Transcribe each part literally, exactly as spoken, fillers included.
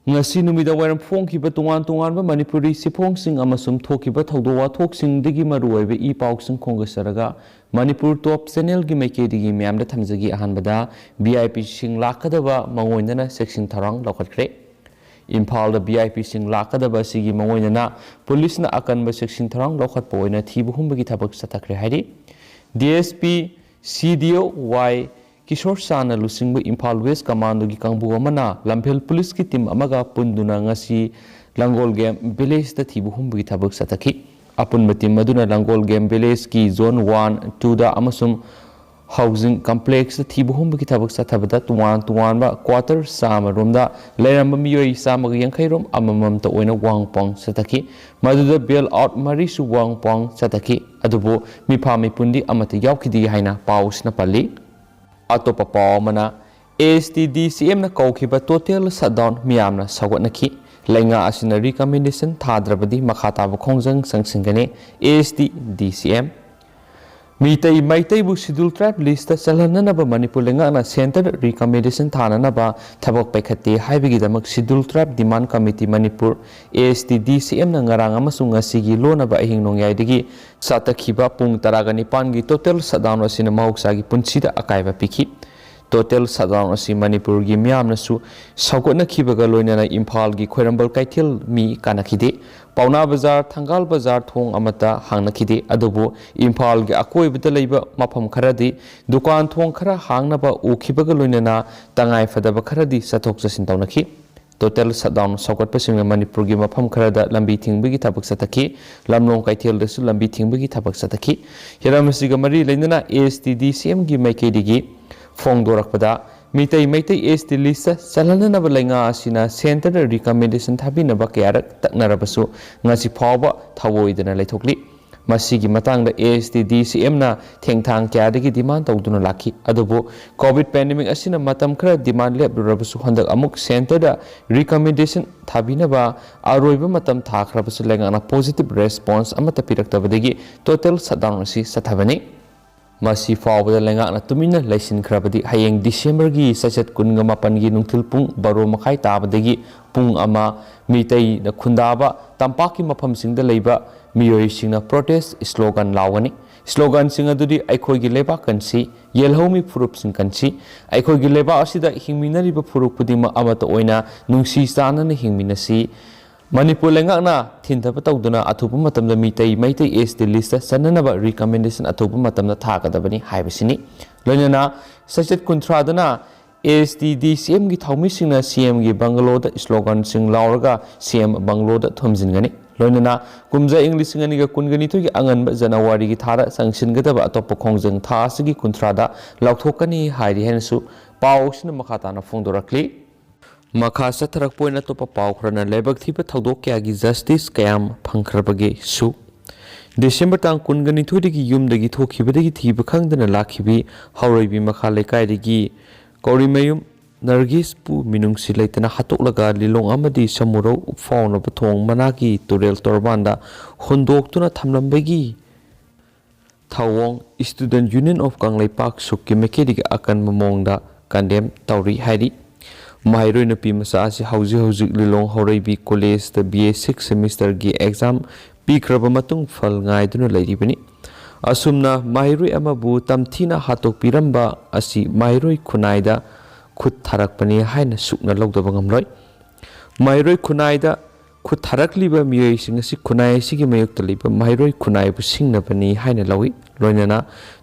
ꯉꯁꯤ ꯅꯨꯃꯤꯗꯥꯡ ꯋꯥꯏꯔꯝ ꯐꯣꯡꯈꯤꯕ ꯇꯣꯉꯥꯟ ꯇꯣꯉꯥꯟꯕ ꯃꯅꯤꯄꯨꯔꯤ ꯁꯤꯐꯣꯡꯁꯤꯡ ꯑꯃꯁꯨꯡ ꯊꯣꯛꯈꯤꯕ ꯊꯧꯗꯣꯛ ꯋꯥꯊꯣꯛꯁꯤꯡꯗꯒꯤ ꯃꯔꯨꯑꯣꯏꯕ ꯏ ꯄꯥꯎꯁꯤꯡ ꯈꯣꯝꯒꯠꯆꯔꯒ ꯃꯅꯤꯄꯨꯔ ꯇꯣꯞ ꯆꯦꯅꯦꯜꯒꯤ ꯃꯥꯏꯀꯩꯗꯒꯤ ꯃꯌꯥꯝꯗ ꯊꯝꯖꯒꯦ꯫ ꯑꯍꯥꯟꯕꯗ ꯚꯤ ꯑꯥꯏ ꯄꯤꯁꯤꯡ ꯂꯥꯛꯀꯗꯕ ꯃꯉꯣꯟꯗꯅ ꯆꯦꯛꯁꯤꯟ ꯊꯧꯔꯥꯡ ꯂꯧꯈꯠꯈ꯭ꯔꯦ꯫ ꯏꯝꯐꯥꯜꯗ ꯚꯤ ꯑꯥꯏ ꯄꯤꯁꯤꯡ ꯂꯥꯛꯀꯗꯕ ꯑꯁꯤꯒꯤ ꯃꯉꯣꯟꯗꯅ ꯄꯨꯂꯤꯁꯅ ꯑꯀꯟꯕ ꯆꯦꯛꯁꯤꯟ ꯊꯧꯔꯥꯡ ꯂꯧꯈꯠꯄ ꯑꯣꯏꯅ ꯊꯤꯕ ꯍꯨꯝꯕꯒꯤ ꯊꯕꯛ ꯆꯠꯊꯈ꯭ꯔꯦ ꯍꯥꯏꯔꯤ꯫ ꯗꯤ ꯑꯦꯁ ꯄꯤ ꯁꯤ ꯗꯤ ꯑꯣ ꯋꯥꯏ ꯀꯤꯁꯣꯔ ꯁꯥꯅ ꯂꯨꯆꯤꯡꯕ ꯏꯝꯐꯥꯜ ꯋꯦꯁ ꯀꯃꯥꯟꯗꯣꯒꯤ ꯀꯥꯡꯕꯨ ꯑꯃꯅ ꯂꯝꯐꯦꯜ ꯄꯨꯂꯤꯁꯀꯤ ꯇꯤꯝ ꯑꯃꯒ ꯄꯨꯟꯗꯨꯅ ꯉꯁꯤ ꯂꯪꯒꯣꯜꯒꯦꯝ ꯚꯤꯂꯦꯖꯇ ꯊꯤꯕ ꯍꯨꯝꯕꯒꯤ ꯊꯕꯛ ꯆꯠꯊꯈꯤ꯫ ꯑꯄꯨꯟꯕ ꯇꯤꯝ ꯑꯗꯨꯅ ꯂꯪꯒꯣꯜꯒꯦꯝ ꯚꯤꯂꯦꯖꯀꯤ ꯖꯣꯟ ꯋꯥꯟ, ꯇꯨꯗ ꯑꯃꯁꯨꯡ ꯍꯥꯎꯁꯤꯡ ꯀꯝꯄ꯭ꯂꯦꯛꯁꯇ ꯊꯤꯕ ꯍꯨꯝꯕꯒꯤ ꯊꯕꯛ ꯆꯠꯊꯕꯗ ꯇꯣꯉꯥꯟ ꯇꯣꯉꯥꯟꯕ ꯀ꯭ꯋꯥꯇꯔ ꯆꯥꯝꯃ ꯔꯣꯝꯗ ꯂꯩꯔꯝꯕ ꯃꯤꯑꯣꯏ ꯆꯥꯝꯃꯒ ꯌꯥꯡꯈꯩ ꯔꯣꯝ ꯑꯃꯃꯝꯇ ꯑꯣꯏꯅ ꯋꯥꯡ ꯄꯥꯎꯡ ꯆꯠꯊꯈꯤ꯫ ꯃꯗꯨꯗ ꯕꯦꯜ ꯑꯥꯎꯠ ꯃꯔꯤꯁꯨ ꯋꯥꯡ ꯄꯥꯎꯡ ꯆꯠꯊꯈꯤ꯫ ꯑꯗꯨꯕꯨ ꯃꯤꯐꯥ ꯃꯤꯄꯨꯟꯗꯤ ꯑꯃꯠꯇ ꯌꯥꯎꯈꯤꯗꯦ ꯍꯥꯏꯅ ꯄꯥꯎꯁꯤꯅ ꯄꯜꯂꯤ꯫ ꯑꯇꯣꯞꯄ ꯄꯥꯎ ꯑꯃꯅ, ꯑꯦ S T D C ꯑꯦꯝꯅ ꯀꯧꯈꯤꯕ total shutdown ꯃꯤꯌꯥꯝꯅ ꯁꯧꯒꯠꯅꯈꯤ꯫ ꯂꯩꯉꯥꯛ ꯑꯁꯤꯅ ꯔꯤꯀꯃꯦꯟꯗꯦꯁꯟ ꯊꯥꯗ꯭ꯔꯕꯗꯤ ꯃꯈꯥ ꯇꯥꯕ ꯈꯣꯡꯖꯪ ꯆꯪꯁꯤꯟꯒꯅꯤ꯫ ꯑꯦ S T D C M. Meetei ꯃꯩꯇꯩꯕꯨ ꯁꯤꯗꯨꯜ ꯇ꯭ꯔꯥꯏꯕ ꯂꯤꯁꯇ ꯆꯜꯍꯟꯅꯅꯕ ꯃꯅꯤꯄꯨꯔ ꯂꯩꯉꯥꯛꯅ ꯁꯦꯟꯇꯔꯗ ꯔꯤꯀꯃꯦꯟꯗꯦꯁꯟ ꯊꯥꯅꯅꯕ ꯊꯕꯛ ꯄꯥꯏꯈꯠꯇꯦ ꯍꯥꯏꯕꯒꯤꯗꯃꯛ schedule tribe demand committee Manipur, A S T D C ꯑꯦꯝꯅ ꯉꯔꯥꯡ ꯑꯃꯁꯨꯡ ꯉꯁꯤꯒꯤ ꯂꯣꯟꯅꯕ ꯑꯍꯤꯡ ꯅꯣꯡꯌꯥꯏꯗꯒꯤ ꯆꯠꯊꯈꯤꯕ ꯄꯨꯡ ꯇꯔꯥꯒ ꯅꯤꯄꯥꯟꯒꯤ ꯇꯣꯇꯦꯜ ꯁꯠꯗꯥꯎꯟ ꯑꯁꯤꯅ ꯃꯍꯧꯁꯥꯒꯤ ꯄꯨꯟꯁꯤꯗ ꯑꯀꯥꯏꯕ ꯄꯤꯈꯤ꯫ ꯇꯣꯇꯦꯜ ꯁꯠꯗꯥꯎꯟ ꯑꯁꯤ ꯃꯅꯤꯄꯨꯔꯒꯤ ꯃꯤꯌꯥꯝꯅꯁꯨ ꯁꯧꯒꯠꯅꯈꯤꯕꯒ ꯂꯣꯏꯅꯅ ꯏꯝꯐꯥꯜꯒꯤ ꯈ꯭ꯋꯥꯏꯔꯝꯕꯟ ꯀꯩꯊꯦꯜ ꯃꯤ ꯀꯥꯅꯈꯤꯗꯦ꯫ ꯄꯥꯎꯅꯥ ꯕꯖꯥꯔ, ꯊꯪꯒꯥꯜ ꯕꯖꯥꯔ ꯊꯣꯡ ꯑꯃꯠꯇ ꯍꯥꯡꯅꯈꯤꯗꯦ꯫ ꯑꯗꯨꯕꯨ ꯏꯝꯐꯥꯜꯒꯤ ꯑꯀꯣꯏꯕꯗ ꯂꯩꯕ ꯃꯐꯝ ꯈꯔꯗꯤ ꯗꯨꯀꯥꯟ ꯊꯣꯡ ꯈꯔ ꯍꯥꯡꯅꯕ ꯎꯈꯤꯕꯒ ꯂꯣꯏꯅꯅ ꯇꯉꯥꯏ ꯐꯗꯕ ꯈꯔꯗꯤ ꯆꯠꯊꯣꯛ ꯆꯠꯁꯤꯟ ꯇꯧꯅꯈꯤ꯫ ꯇꯣꯇꯦꯜ ꯁꯠꯗꯥꯎꯟ ꯁꯧꯒꯠꯄꯁꯤꯡꯅ ꯃꯅꯤꯄꯨꯔꯒꯤ ꯃꯐꯝ ꯈꯔꯗ ꯂꯝꯕꯤ ꯊꯤꯡꯕꯒꯤ ꯊꯕꯛ ꯆꯠꯊꯈꯤ꯫ ꯂꯝꯂꯣꯡ ꯀꯩꯊꯦꯜꯗꯁꯨ ꯂꯝꯕꯤ ꯊꯤꯡꯕꯒꯤ ꯊꯕꯛ ꯆꯠꯊꯈꯤ꯫ ꯍꯤꯔꯝ ꯑꯁꯤꯒ ꯃꯔꯤ ꯂꯩꯅꯅ ꯑꯦ ꯑꯦꯁ ꯇꯤ ꯗꯤ ꯁꯤ ꯑꯦꯝꯒꯤ ꯃꯥꯏꯀꯩꯗꯒꯤ ꯐꯣꯡꯗꯣꯔꯛꯄꯗ, ꯃꯤꯇꯩ ꯃꯩꯇꯩ ꯑꯦꯁ ꯇꯤ ꯂꯤꯁꯇ ꯆꯜꯍꯟꯅꯅꯕ ꯂꯩꯉꯥꯛ ꯑꯁꯤꯅ ꯁꯦꯟꯇꯔꯗ ꯔꯤꯀꯃꯦꯟꯗꯦꯁꯟ ꯊꯥꯕꯤꯅꯕ ꯀꯌꯥꯔꯛ ꯇꯛꯅꯔꯕꯁꯨ ꯉꯁꯤ ꯐꯥꯎꯕ ꯊꯧꯑꯣꯏꯗꯅ ꯂꯩꯊꯣꯛꯂꯤ꯫ ꯃꯁꯤꯒꯤ ꯃꯇꯥꯡꯗ ꯑꯦ ꯑꯦꯁ ꯇꯤ ꯗꯤ ꯁꯤ ꯑꯦꯝꯅ ꯊꯦꯡꯊꯥꯡ ꯀꯌꯥꯗꯒꯤ ꯗꯤꯃꯥꯟ ꯇꯧꯗꯨꯅ ꯂꯥꯛꯈꯤ꯫ ꯑꯗꯨꯕꯨ ꯀꯣꯚꯤꯗ ꯄꯦꯟꯗꯦꯃꯤꯛ ꯑꯁꯤꯅ ꯃꯇꯝ ꯈꯔ ꯗꯤꯃꯥꯟ ꯂꯦꯞꯂꯨꯔꯕꯁꯨ ꯍꯟꯗꯛ ꯑꯃꯨꯛ ꯁꯦꯟꯇꯔꯗ ꯔꯤꯀꯃꯦꯟꯗꯦꯁꯟ ꯊꯥꯕꯤꯅꯕ ꯑꯔꯣꯏꯕ ꯃꯇꯝ ꯊꯥꯈ꯭ꯔꯕꯁꯨ ꯂꯩꯉꯥꯛꯅ ꯄꯣꯖꯤꯇꯤꯚ ꯔꯦꯁꯄꯣꯟꯁ ꯑꯃꯠꯇ ꯄꯤꯔꯛꯇꯕꯗꯒꯤ ꯇꯣꯇꯦꯜ ꯁꯠꯗꯥꯎꯟ ꯑꯁꯤ ꯆꯠꯊꯕꯅꯤ꯫ ꯃꯁꯤ ꯐꯥꯎꯕꯗ ꯂꯩꯉꯥꯛꯅ ꯇꯨꯃꯤꯟꯅ ꯂꯩꯁꯤꯟꯈ꯭ꯔꯕꯗꯤ ꯍꯌꯦꯡ ꯗꯤꯁꯦꯝꯕꯔꯒꯤ ꯆꯩꯆꯠ ꯀꯨꯟꯒ ꯃꯥꯄꯟꯒꯤ ꯅꯨꯡꯊꯤꯜ ꯄꯨꯡ ꯕꯥꯔꯣ ꯃꯈꯥꯏ ꯇꯥꯕꯗꯒꯤ ꯄꯨꯡ ꯑꯃ ꯃꯤꯇꯩꯅ ꯈꯨꯟꯗꯥꯕ ꯇꯝꯄꯥꯛꯀꯤ ꯃꯐꯝꯁꯤꯡꯗ ꯂꯩꯕ ꯃꯤꯑꯣꯏꯁꯤꯡꯅ ꯄ꯭ꯔꯣꯇꯦꯁ ꯁ꯭ꯂꯣꯒꯥꯟ ꯂꯥꯎꯒꯅꯤ꯫ ꯁ꯭ꯂꯣꯒꯥꯟꯁꯤꯡ ꯑꯗꯨꯗꯤ "ꯑꯩꯈꯣꯏꯒꯤ ꯂꯩꯕꯥꯛ ꯀꯟꯁꯤ", "ꯌꯦꯜꯍꯧꯃꯤ ꯐꯨꯔꯨꯞꯁꯤꯡ ꯀꯟꯁꯤ", "ꯑꯩꯈꯣꯏꯒꯤ ꯂꯩꯕꯥꯛ ꯑꯁꯤꯗ ꯍꯤꯡꯃꯤꯟꯅꯔꯤꯕ ꯐꯨꯔꯨꯞ ꯈꯨꯗꯤꯡꯃꯛ ꯑꯃꯠꯇ ꯑꯣꯏꯅ ꯅꯨꯡꯁꯤ ꯆꯥꯟꯅꯅ ꯍꯤꯡꯃꯤꯟꯅꯁꯤ", "ꯃꯅꯤꯄꯨꯔ ꯂꯩꯉꯥꯛꯅ ꯊꯤꯟꯊꯕ ꯇꯧꯗꯨꯅ ꯑꯊꯨꯕ ꯃꯇꯝꯗ ꯃꯤꯇꯩ, ꯃꯩꯇꯩ ꯑꯦꯁ ꯇꯤ ꯂꯤꯁꯇ ꯆꯟꯅꯅꯕ ꯔꯤꯀꯃꯦꯟꯗꯦꯁꯟ ꯑꯊꯨꯕ ꯃꯇꯝꯗ ꯊꯥꯒꯗꯕꯅꯤ" ꯍꯥꯏꯕꯁꯤꯅꯤ꯫ ꯂꯣꯏꯅꯅ ꯆꯩꯆꯠ ꯀꯨꯟꯊ꯭ꯔꯥꯗꯅ ꯑꯦꯁ ꯇꯤ ꯗꯤ ꯁꯤ ꯑꯦꯝꯒꯤ ꯊꯧꯃꯤꯁꯤꯡꯅ ꯁꯤ ꯑꯦꯝꯒꯤ ꯕꯪꯒꯂꯣꯗ ꯁ꯭ꯂꯣꯒꯥꯟꯁꯤꯡ ꯂꯥꯎꯔꯒ ꯁꯤ ꯑꯦꯝ ꯕꯪꯒꯂꯣꯗ ꯊꯣꯝꯖꯤꯟꯒꯅꯤ꯫ ꯂꯣꯏꯅꯅ ꯀꯨꯝꯖꯥ ꯏꯪ ꯂꯤꯁꯤꯡ ꯑꯅꯤꯒ ꯀꯨꯟꯒ ꯅꯤꯊꯣꯏꯒꯤ ꯑꯉꯟꯕ ꯖꯅꯋꯥꯔꯤꯒꯤ ꯊꯥꯗ ꯆꯪꯁꯤꯟꯒꯗꯕ ꯑꯇꯣꯞꯄ ꯈꯣꯡꯖꯪ ꯊꯥ ꯑꯁꯤꯒꯤ ꯀꯨꯟꯊ꯭ꯔꯥꯗ ꯂꯥꯎꯊꯣꯛꯀꯅꯤ ꯍꯥꯏꯔꯤ ꯍꯥꯏꯅꯁꯨ ꯄꯥꯎ ꯑꯁꯤꯅ ꯃꯈꯥ ꯇꯥꯅ ꯐꯣꯡꯗꯣꯔꯛꯂꯤ꯫ ꯃꯈꯥ ꯆꯠꯊꯔꯛꯄ ꯑꯣꯏꯅ ꯑꯇꯣꯞꯄ ꯄꯥꯎ ꯈꯔꯅ ꯂꯥꯏꯕꯛ ꯊꯤꯕ ꯊꯧꯗꯣꯛ ꯀꯌꯥꯒꯤ ꯖꯁꯇꯤꯁ ꯀꯌꯥꯝ ꯐꯪꯈ꯭ꯔꯕꯒꯦꯁꯨ꯫ ꯗꯤꯁꯦꯝꯕꯔ ꯇꯥꯡ ꯀꯨꯟꯒ ꯅꯤꯊꯣꯏꯗꯒꯤ ꯌꯨꯝꯗꯒꯤ ꯊꯣꯛꯈꯤꯕꯗꯒꯤ ꯊꯤꯕ ꯈꯪꯗꯅ ꯂꯥꯛꯈꯤꯕꯤ ꯍꯧꯔꯩꯕꯤ ꯃꯈꯥ ꯂꯩꯀꯥꯏꯗꯒꯤ ꯀꯧꯔꯤꯃꯌꯨꯝ ꯅꯔꯒꯤꯁꯄꯨ ꯃꯤꯅꯨꯡꯁꯤ ꯂꯩꯇꯅ ꯍꯥꯠꯇꯣꯛꯂꯒ ꯂꯤꯂꯣꯡ ꯑꯃꯗꯤ ꯁꯃꯨꯔꯧ ꯎꯞꯐꯥꯎꯅꯕ ꯊꯣꯡ ꯃꯅꯥꯛꯀꯤ ꯇꯨꯔꯦꯜ ꯇꯣꯔꯕꯥꯟꯗ ꯍꯨꯟꯗꯣꯛꯇꯨꯅ ꯊꯝꯂꯝꯕꯒꯤ ꯊꯧꯑꯣꯡ Student Union of ꯀꯪꯂꯩꯄꯥꯛ ꯁꯨꯛꯀꯤ ꯃꯥꯏꯀꯩꯗꯒꯤ ꯑꯀꯟꯕ ꯃꯑꯣꯡꯗ ꯀꯟꯗꯦꯝ ꯇꯧꯔꯤ ꯍꯥꯏꯔꯤ꯫ ꯃꯍꯩꯔꯣꯏ ꯅꯨꯄꯤ ꯃꯆꯥ ꯑꯁꯤ ꯍꯧꯖꯤꯛ ꯍꯧꯖꯤꯛ ꯂꯤꯂꯣꯡ ꯍꯧꯔꯩꯕꯤ ꯀꯣꯂꯦꯖꯇ ꯕꯤ ꯑꯦ ꯁꯤꯛꯁ ꯁꯦꯃꯤꯁꯇꯔꯒꯤ ꯑꯦꯛꯖꯥꯝ ꯄꯤꯈ꯭ꯔꯕ ꯃꯇꯨꯡ ꯐꯜ ꯉꯥꯏꯗꯨꯅ ꯂꯩꯔꯤꯕꯅꯤ꯫ ꯑꯁꯨꯝꯅ ꯃꯍꯩꯔꯣꯏ ꯑꯃꯕꯨ ꯇꯝꯊꯤꯅ ꯍꯥꯠꯇꯣꯛꯄꯤꯔꯝꯕ ꯑꯁꯤ ꯃꯍꯩꯔꯣꯏ ꯈꯨꯟꯅꯥꯏꯗ ꯈꯨꯠ ꯊꯥꯔꯛꯄꯅꯤ ꯍꯥꯏꯅ ꯁꯨꯛꯅ ꯂꯧꯗꯕ ꯉꯝꯂꯣꯏ꯫ ꯃꯍꯩꯔꯣꯏ ꯈꯨꯟꯅꯥꯏꯗ ꯈꯨꯠ ꯊꯥꯔꯛꯂꯤꯕ ꯃꯤꯑꯣꯏꯁꯤꯡ ꯑꯁꯤ ꯈꯨꯟꯅꯥꯏ ꯑꯁꯤꯒꯤ ꯃꯥꯌꯣꯛꯇ ꯂꯩꯕ ꯃꯍꯩꯔꯣꯏ ꯈꯨꯟꯅꯥꯏꯕꯨ ꯁꯤꯡꯅꯕꯅꯤ ꯍꯥꯏꯅ ꯂꯧꯏ꯫ ꯂꯣꯏꯅꯅ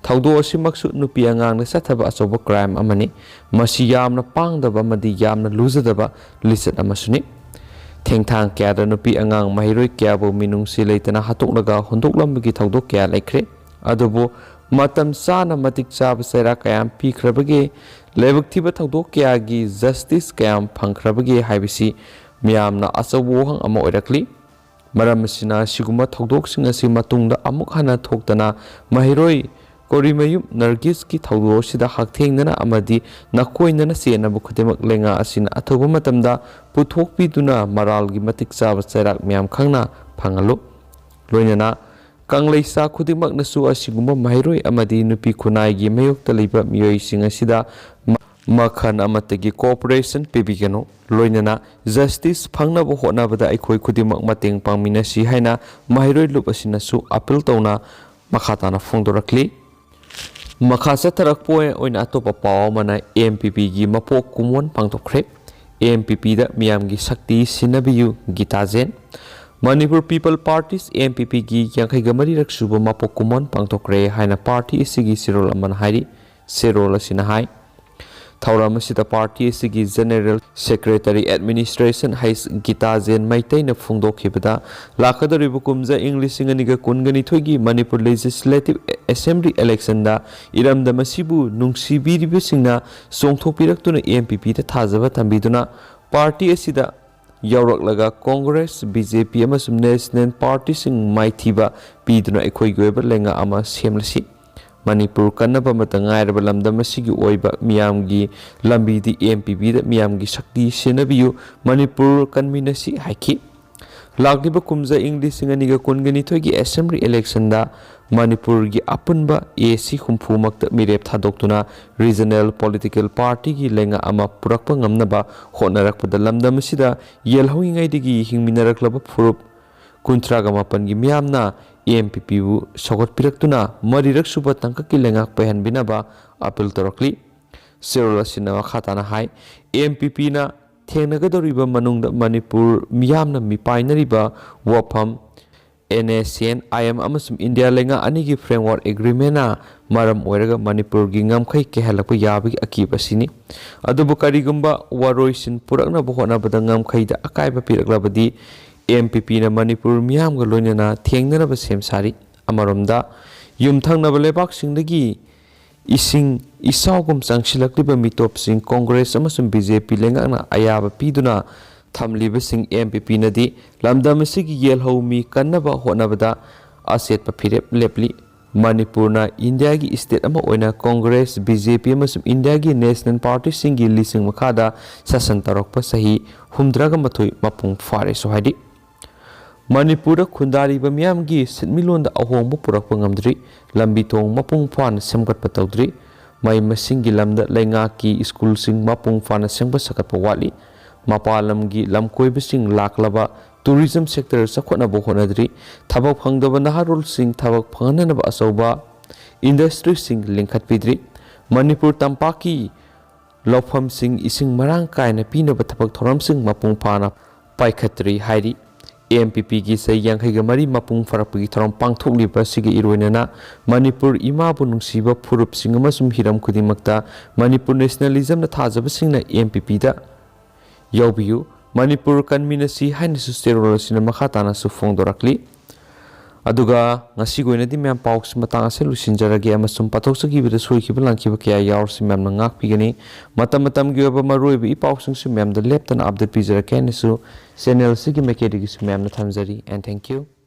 ꯊꯧꯗꯣꯛ ꯑꯁꯤꯃꯛꯁꯨ ꯅꯨꯄꯤ ꯑꯉꯥꯡꯗ ꯆꯠꯊꯕ ꯑꯆꯧꯕ ꯀ꯭ꯔꯥꯏꯝ ꯑꯃꯅꯤ꯫ ꯃꯁꯤ ꯌꯥꯝꯅ ꯄꯥꯡꯗꯕ ꯑꯃꯗꯤ ꯌꯥꯝꯅ ꯂꯨꯖꯗꯕ ꯂꯤꯆꯠ ꯑꯃꯁꯨꯅꯤ꯫ ꯊꯦꯡꯊꯥꯡ ꯀꯌꯥꯗ ꯅꯨꯄꯤ ꯑꯉꯥꯡ ꯃꯍꯩꯔꯣꯏ ꯀꯌꯥꯕꯨ ꯃꯤꯅꯨꯡꯁꯤ ꯂꯩꯇꯅ ꯍꯥꯠꯇꯣꯛꯂꯒ ꯍꯨꯟꯗꯣꯛꯂꯝꯕꯒꯤ ꯊꯧꯗꯣꯛ ꯀꯌꯥ ꯂꯩꯈ꯭ꯔꯦ꯫ ꯑꯗꯨꯕꯨ ꯃꯇꯝ ꯆꯥꯅ ꯃꯇꯤꯛ ꯆꯥꯕ ꯆꯩꯔꯥꯛ ꯀꯌꯥꯝ ꯄꯤꯈ꯭ꯔꯕꯒꯦ, ꯂꯥꯏꯕꯛ ꯊꯤꯕ ꯊꯧꯗꯣꯛ ꯀꯌꯥꯒꯤ ꯖꯁꯇꯤꯁ ꯀꯌꯥꯝ ꯐꯪꯈ꯭ꯔꯕꯒꯦ ꯍꯥꯏꯕꯁꯤ ꯃꯤꯌꯥꯝꯅ ꯑꯆꯧꯕ ꯋꯥꯍꯪ ꯑꯃ ꯑꯣꯏꯔꯛꯂꯤ꯫ ꯃꯔꯝ ꯑꯁꯤꯅ, ꯑꯁꯤꯒꯨꯝꯕ ꯊꯧꯗꯣꯛꯁꯤꯡ ꯑꯁꯤ ꯃꯇꯨꯡꯗ ꯑꯃꯨꯛ ꯍꯟꯅ ꯊꯣꯛꯇꯅ ꯃꯍꯩꯔꯣꯏ ꯀꯣꯔꯤꯃꯌꯨꯝ ꯅꯔꯒꯤꯁꯀꯤ ꯊꯧꯗꯣꯛ ꯑꯁꯤꯗ ꯍꯛꯊꯦꯡꯅꯅ ꯑꯃꯗꯤ ꯅꯥꯀꯣꯏꯅꯅ ꯆꯦꯟꯅꯕ ꯈꯨꯗꯤꯡꯃꯛ ꯂꯩꯉꯥꯛ ꯑꯁꯤꯅ ꯑꯊꯨꯕ ꯃꯇꯝꯗ ꯄꯨꯊꯣꯛꯄꯤꯗꯨꯅ ꯃꯔꯥꯜꯒꯤ ꯃꯇꯤꯛ ꯆꯥꯕ ꯆꯩꯔꯥꯛ ꯃꯌꯥꯝ ꯈꯪꯅ ꯐꯪꯍꯜꯂꯨ꯫ ꯂꯣꯏꯅꯅ ꯀꯪꯂꯩꯁꯥ ꯈꯨꯗꯤꯡꯃꯛꯅꯁꯨ ꯑꯁꯤꯒꯨꯝꯕ ꯃꯍꯩꯔꯣꯏ ꯑꯃꯗꯤ ꯅꯨꯄꯤ ꯈꯨꯟꯅꯥꯏꯒꯤ ꯃꯥꯌꯣꯛꯇ ꯂꯩꯕ ꯃꯤꯑꯣꯏꯁꯤꯡ ꯑꯁꯤꯗ ꯃ-, ꯃꯈꯜ ꯑꯃꯠꯇꯒꯤ cooperation ꯄꯤꯕꯤꯒꯅꯨ, ꯂꯣꯏꯅꯅ justice ꯐꯪꯅꯕ ꯍꯣꯠꯅꯕꯗ ꯑꯩꯈꯣꯏ ꯈꯨꯗꯤꯡꯃꯛ ꯃꯇꯦꯡ ꯄꯥꯡꯃꯤꯟꯅꯁꯤ ꯍꯥꯏꯅ ꯃꯍꯩꯔꯣꯏ ꯂꯨꯞ ꯑꯁꯤꯅꯁꯨ appeal ꯇꯧꯅ ꯃꯈꯥ ꯇꯥꯅ ꯐꯣꯡꯗꯣꯔꯛꯂꯤ꯫ ꯃꯈꯥ ꯆꯠꯊꯔꯛꯄ ꯑꯣꯏꯅ ꯑꯇꯣꯞꯄ ꯄꯥꯎ ꯑꯃꯅ M P Pꯒꯤ ꯃꯄꯣꯛ ꯀꯨꯝꯑꯣꯟ ꯄꯥꯡꯊꯣꯛꯈ꯭ꯔꯦ꯫ M P Pꯗ ꯃꯤꯌꯥꯝꯒꯤ ꯁꯛꯇꯤ ꯁꯤꯟꯅꯕꯤꯌꯨ, ꯒꯤꯇꯥ ꯖꯦꯟ꯫ Manipur People Parties, M P Pꯒꯤ ꯌꯥꯡꯈꯩꯒ ꯃꯔꯤꯔꯛ ꯁꯨꯕ ꯃꯄꯣꯛ ꯀꯨꯝꯑꯣꯟ ꯄꯥꯡꯊꯣꯛꯈ꯭ꯔꯦ ꯍꯥꯏꯅ party ꯑꯁꯤꯒꯤ ꯆꯦꯔꯣꯜ ꯑꯃꯅ ꯍꯥꯏꯔꯤ꯫ ꯆꯦꯔꯣꯜ ꯑꯁꯤꯅ ꯍꯥꯏ, ꯊꯧꯔꯝ ꯑꯁꯤꯗ party ꯑꯁꯤꯒꯤ General Secretary Administration ꯍꯩꯁ ꯒꯤꯇꯥ ꯖꯦꯟ ꯃꯩꯇꯩꯅ ꯐꯣꯡꯗꯣꯛꯈꯤꯕꯗ, ꯂꯥꯛꯀꯗꯧꯔꯤꯕ ꯀꯨꯝꯖꯥ ꯏꯪ ꯂꯤꯁꯤꯡ ꯑꯅꯤꯒ ꯀꯨꯟꯒ ꯅꯤꯊꯣꯏꯒꯤ Manipur Legislative Assembly electionꯗ ꯏꯔꯝꯗꯝ ꯑꯁꯤꯕꯨ ꯅꯨꯡꯁꯤꯕꯤꯔꯤꯕꯁꯤꯡꯅ ꯆꯣꯡꯊꯣꯛꯄꯤꯔꯛꯇꯨꯅ M P Pꯗ ꯊꯥꯖꯕ ꯊꯝꯕꯤꯗꯨꯅ party ꯑꯁꯤꯗ ꯌꯥꯎꯔꯛꯂꯒ Congress, B J P ꯑꯃꯁꯨꯡ National Partyꯁꯤꯡ ꯃꯥꯏꯊꯤꯕ ꯄꯤꯗꯨꯅ ꯑꯩꯈꯣꯏꯒꯤ ꯑꯣꯏꯕ ꯂꯩꯉꯥꯛ ꯑꯃ ꯁꯦꯝꯂꯁꯤ꯫ ꯃꯅꯤꯄꯨꯔ ꯀꯟꯅꯕ ꯑꯃꯠꯇ ꯉꯥꯏꯔꯕ ꯂꯝꯗꯝ ꯑꯁꯤꯒꯤ ꯑꯣꯏꯕ ꯃꯤꯌꯥꯝꯒꯤ ꯂꯝꯕꯤꯗꯤ M P Pꯗ ꯃꯤꯌꯥꯝꯒꯤ ꯁꯛꯇꯤ ꯁꯤꯟꯅꯕꯤꯌꯨ꯫ ꯃꯅꯤꯄꯨꯔ ꯀꯟꯃꯤꯟꯅꯁꯤ ꯍꯥꯏꯈꯤ꯫ ꯂꯥꯛꯂꯤꯕ ꯀꯨꯝꯖꯥ ꯏꯪ ꯂꯤꯁꯤꯡ ꯑꯅꯤꯒ ꯀꯨꯟꯒ ꯅꯤꯊꯣꯏꯒꯤ Assembly electionꯗ ꯃꯅꯤꯄꯨꯔꯒꯤ ꯑꯄꯨꯟꯕ A C ꯍꯨꯝꯐꯨꯃꯛꯇ ꯃꯤꯔꯦꯞ ꯊꯥꯗꯣꯛꯇꯨꯅ regional political partyꯒꯤ ꯂꯩꯉꯥꯛ ꯑꯃ ꯄꯨꯔꯛꯄ ꯉꯝꯅꯕ ꯍꯣꯠꯅꯔꯛꯄꯗ ꯂꯝꯗꯝ ꯑꯁꯤꯗ ꯌꯦꯜꯍꯧꯔꯤꯉꯩꯗꯒꯤ ꯍꯤꯡꯃꯤꯟꯅꯔꯛꯂꯕ ꯐꯨꯔꯨꯞ ꯀꯨꯟꯊ꯭ꯔꯥꯒ ꯃꯥꯄꯟꯒꯤ ꯃꯤꯌꯥꯝꯅ M P Pꯕꯨ ꯁꯧꯒꯠꯄꯤꯔꯛꯇꯨꯅ ꯃꯔꯤꯔꯛ ꯁꯨꯕ ꯇꯥꯡꯀꯛꯀꯤ ꯂꯩꯉꯥꯛ ꯄꯥꯏꯍꯟꯕꯤꯅꯕ appeal ꯇꯧꯔꯛꯂꯤ꯫ ꯆꯦꯔꯣꯜ ꯑꯁꯤꯅ ꯃꯈꯥ ꯇꯥꯅ ꯍꯥꯏ, M P Pꯅ ꯊꯦꯡꯅꯒꯗꯧꯔꯤꯕ ꯃꯅꯨꯡꯗ ꯃꯅꯤꯄꯨꯔ ꯃꯤꯌꯥꯝꯅ ꯃꯤꯄꯥꯏꯅꯔꯤꯕ ꯋꯥꯐꯝ, N S C N I M ꯑꯃꯁꯨꯡ ꯏꯟꯗꯤꯌꯥ ꯂꯩꯉꯥꯛ ꯑꯅꯤꯒꯤ Framework Agreementꯅ ꯃꯔꯝ ꯑꯣꯏꯔꯒ ꯃꯅꯤꯄꯨꯔꯒꯤ ꯉꯝꯈꯩ ꯀꯥꯏꯍꯜꯂꯛꯄ ꯌꯥꯕꯒꯤ ꯑꯀꯤꯕ ꯑꯁꯤꯅꯤ꯫ ꯑꯗꯨꯕꯨ ꯀꯔꯤꯒꯨꯝꯕ ꯋꯥꯔꯣꯏꯁꯤꯟ ꯄꯨꯔꯛꯅꯕ ꯍꯣꯠꯅꯕꯗ ꯉꯝꯈꯩꯗ ꯑꯀꯥꯏꯕ ꯄꯤꯔꯛꯂꯕꯗꯤ, M P Pꯅ ꯃꯅꯤꯄꯨꯔ ꯃꯤꯌꯥꯝꯒ ꯂꯣꯏꯅꯅ ꯊꯦꯡꯅꯅꯕ ꯁꯦꯝ ꯁꯥꯔꯤ꯫ ꯑꯃꯔꯣꯝꯗ, ꯌꯨꯝꯊꯪꯅꯕ ꯂꯩꯕꯥꯛꯁꯤꯡꯗꯒꯤ ꯏꯁꯤꯡ ꯏꯆꯥꯎꯒꯨꯝ ꯆꯪꯁꯤꯜꯂꯛꯂꯤꯕ ꯃꯤꯇꯣꯞꯁꯤꯡ Congress ꯑꯃꯁꯨꯡ B J P ꯂꯩꯉꯥꯛꯅ ꯑꯌꯥꯕ ꯄꯤꯗꯨꯅ ꯊꯝꯂꯤꯕꯁꯤꯡ M P Pꯅꯗꯤ ꯂꯝꯗꯝ ꯑꯁꯤꯒꯤ ꯌꯦꯜꯍꯧ ꯃꯤ ꯀꯟꯅꯕ ꯍꯣꯠꯅꯕꯗ ꯑꯆꯦꯠꯄ ꯐꯤꯔꯦꯞ ꯂꯦꯞꯂꯤ꯫ ꯃꯅꯤꯄꯨꯔꯅ ꯏꯟꯗꯤꯌꯥꯒꯤ state ꯑꯃ ꯑꯣꯏꯅ Congress, B J P ꯑꯃꯁꯨꯡ ꯏꯟꯗꯤꯌꯥꯒꯤ National Partyꯁꯤꯡꯒꯤ ꯂꯤꯁꯤꯡ ꯃꯈꯥꯗ ꯁꯥꯁꯟ ꯇꯧꯔꯛꯄ ꯆꯍꯤ ꯍꯨꯝꯗ꯭ꯔꯥꯒ ꯃꯥꯊꯣꯏ ꯃꯄꯨꯡ ꯐꯥꯔꯦꯁꯨ ꯍꯥꯏꯔꯤ꯫ ꯃꯅꯤꯄꯨꯔꯗ ꯈꯨꯟꯗꯥꯔꯤꯕ ꯃꯤꯌꯥꯝꯒꯤ ꯁꯦꯟꯃꯤꯠꯂꯣꯟꯗ ꯑꯍꯣꯡꯕ ꯄꯨꯔꯛꯄ ꯉꯝꯗ꯭ꯔꯤ꯫ ꯂꯝꯕꯤ ꯊꯣꯡ ꯃꯄꯨꯡ ꯐꯥꯅ ꯁꯦꯝꯒꯠꯄ ꯇꯧꯗ꯭ꯔꯤ꯫ ꯃꯍꯩ ꯃꯁꯤꯡꯒꯤ ꯂꯝꯗ ꯂꯩꯉꯥꯛꯀꯤ ꯁ꯭ꯀꯨꯜꯁꯤꯡ ꯃꯄꯨꯡ ꯐꯥꯅ ꯁꯦꯝꯒꯠ ꯁꯥꯒꯠꯄ ꯋꯥꯠꯂꯤ꯫ ꯃꯄꯥꯟ ꯂꯝꯒꯤ ꯂꯝꯀꯣꯏꯕꯁꯤꯡ ꯂꯥꯛꯂꯕ ꯇꯨꯔꯤꯖꯝ ꯁꯦꯛꯇꯔ ꯆꯥꯎꯈꯠꯅꯕ ꯍꯣꯠꯅꯗ꯭ꯔꯤ꯫ ꯊꯕꯛ ꯐꯪꯗꯕ ꯅꯍꯥꯔꯣꯜꯁꯤꯡ ꯊꯕꯛ ꯐꯪꯍꯟꯅꯕ ꯑꯆꯧꯕ ꯏꯟꯗꯁꯇ꯭ꯔꯤꯁꯤꯡ ꯂꯤꯡꯈꯠꯄꯤꯗ꯭ꯔꯤ꯫ ꯃꯅꯤꯄꯨꯔ ꯇꯝꯄꯥꯛꯀꯤ ꯂꯧꯐꯝꯁꯤꯡ ꯏꯁꯤꯡ ꯃꯔꯥꯡ ꯀꯥꯏꯅ ꯄꯤꯅꯕ ꯊꯕꯛ ꯊꯧꯔꯝꯁꯤꯡ ꯃꯄꯨꯡ ꯐꯥꯅ ꯄꯥꯏꯈꯠꯇ꯭ꯔꯤ ꯍꯥꯏꯔꯤ꯫ ꯑꯦꯝ ꯄꯤ ꯄꯤꯒꯤ ꯆꯍꯤ ꯌꯥꯡꯈꯩꯒ ꯃꯔꯤ ꯃꯄꯨꯡ ꯐꯥꯔꯛꯄꯒꯤ ꯊꯧꯔꯝ ꯄꯥꯡꯊꯣꯛꯂꯤꯕ ꯑꯁꯤꯒ ꯏꯔꯣꯏꯅꯅ ꯃꯅꯤꯄꯨꯔ ꯏꯃꯥꯕꯨ ꯅꯨꯡꯁꯤꯕ ꯐꯨꯔꯨꯞꯁꯤꯡ ꯑꯃꯁꯨꯡ ꯍꯤꯔꯝ ꯈꯨꯗꯤꯡꯃꯛꯇ ꯃꯅꯤꯄꯨꯔ ꯅꯦꯁꯅꯦꯂꯤꯖꯝꯅ ꯊꯥꯖꯕꯁꯤꯡꯅ ꯑꯦꯝ ꯄꯤ ꯄꯤꯗ ꯌꯥꯎꯕꯤꯌꯨ꯫ ꯃꯅꯤꯄꯨꯔ ꯀꯟꯃꯤꯟꯅꯁꯤ ꯍꯥꯏꯅꯁꯨ ꯆꯦꯔꯣꯜ ꯑꯁꯤꯅ ꯃꯈꯥ ꯇꯥꯅꯁꯨ ꯐꯣꯡꯗꯣꯔꯛꯂꯤ꯫ ꯑꯗꯨꯒ ꯉꯁꯤꯒꯤ ꯑꯣꯏꯅꯗꯤ ꯃꯌꯥꯝ ꯄꯥꯎꯁꯤ ꯃꯇꯥꯡ ꯑꯁꯤꯗ ꯂꯣꯏꯁꯤꯟꯖꯔꯒꯦ ꯑꯃꯁꯨꯡ ꯄꯥꯊꯣꯛꯆꯈꯤꯕꯗ ꯁꯣꯏꯈꯤꯕ ꯂꯥꯟꯈꯤꯕ ꯀꯌꯥ ꯌꯥꯎꯔꯁꯨ ꯃꯌꯥꯝꯅ ꯉꯥꯛꯄꯤꯒꯅꯤ꯫ ꯃꯇꯝ ꯃꯇꯝꯒꯤ ꯑꯣꯏꯕ ꯃꯔꯨꯑꯣꯏꯕ ꯏ ꯄꯥꯎꯁꯤꯡꯁꯨ ꯃꯌꯥꯝꯗ ꯂꯦꯞꯇꯅ ꯑꯞꯗꯦꯠ ꯄꯤꯖꯔꯛꯀꯦ ꯍꯥꯏꯅꯁꯨ ꯆꯦꯅꯦꯜ ꯑꯁꯤꯒꯤ ꯃꯥꯏꯀꯩꯗꯒꯤꯁꯨ ꯃꯌꯥꯝꯅ ꯊꯝꯖꯔꯤ꯫ And thank you.